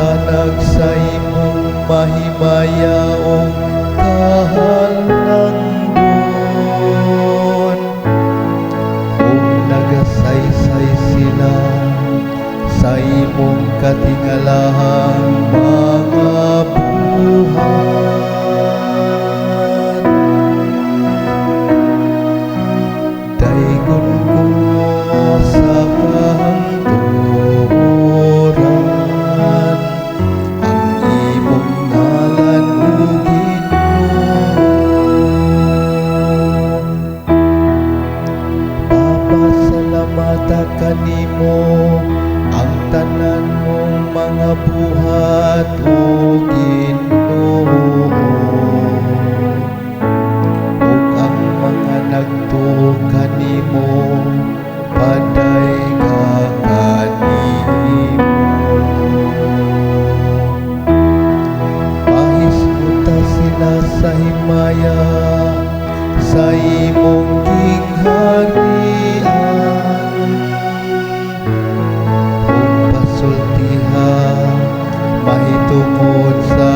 Pagsanag sa imong mahimaya ug kahalangdon. Ug nagasaysay sila sa imong katingalahang mga buhat. Daygon ko sa kahangturan ang imong ngalan, o Ginoo. Papasalamata kanimo ang tanan mong mga buhat, o Ginoo, ug ang mga nagtuo kanimo padayga kanimo. Pahisguta sila sa himaya sa imong gingharian ug pasultiha mahitungod sa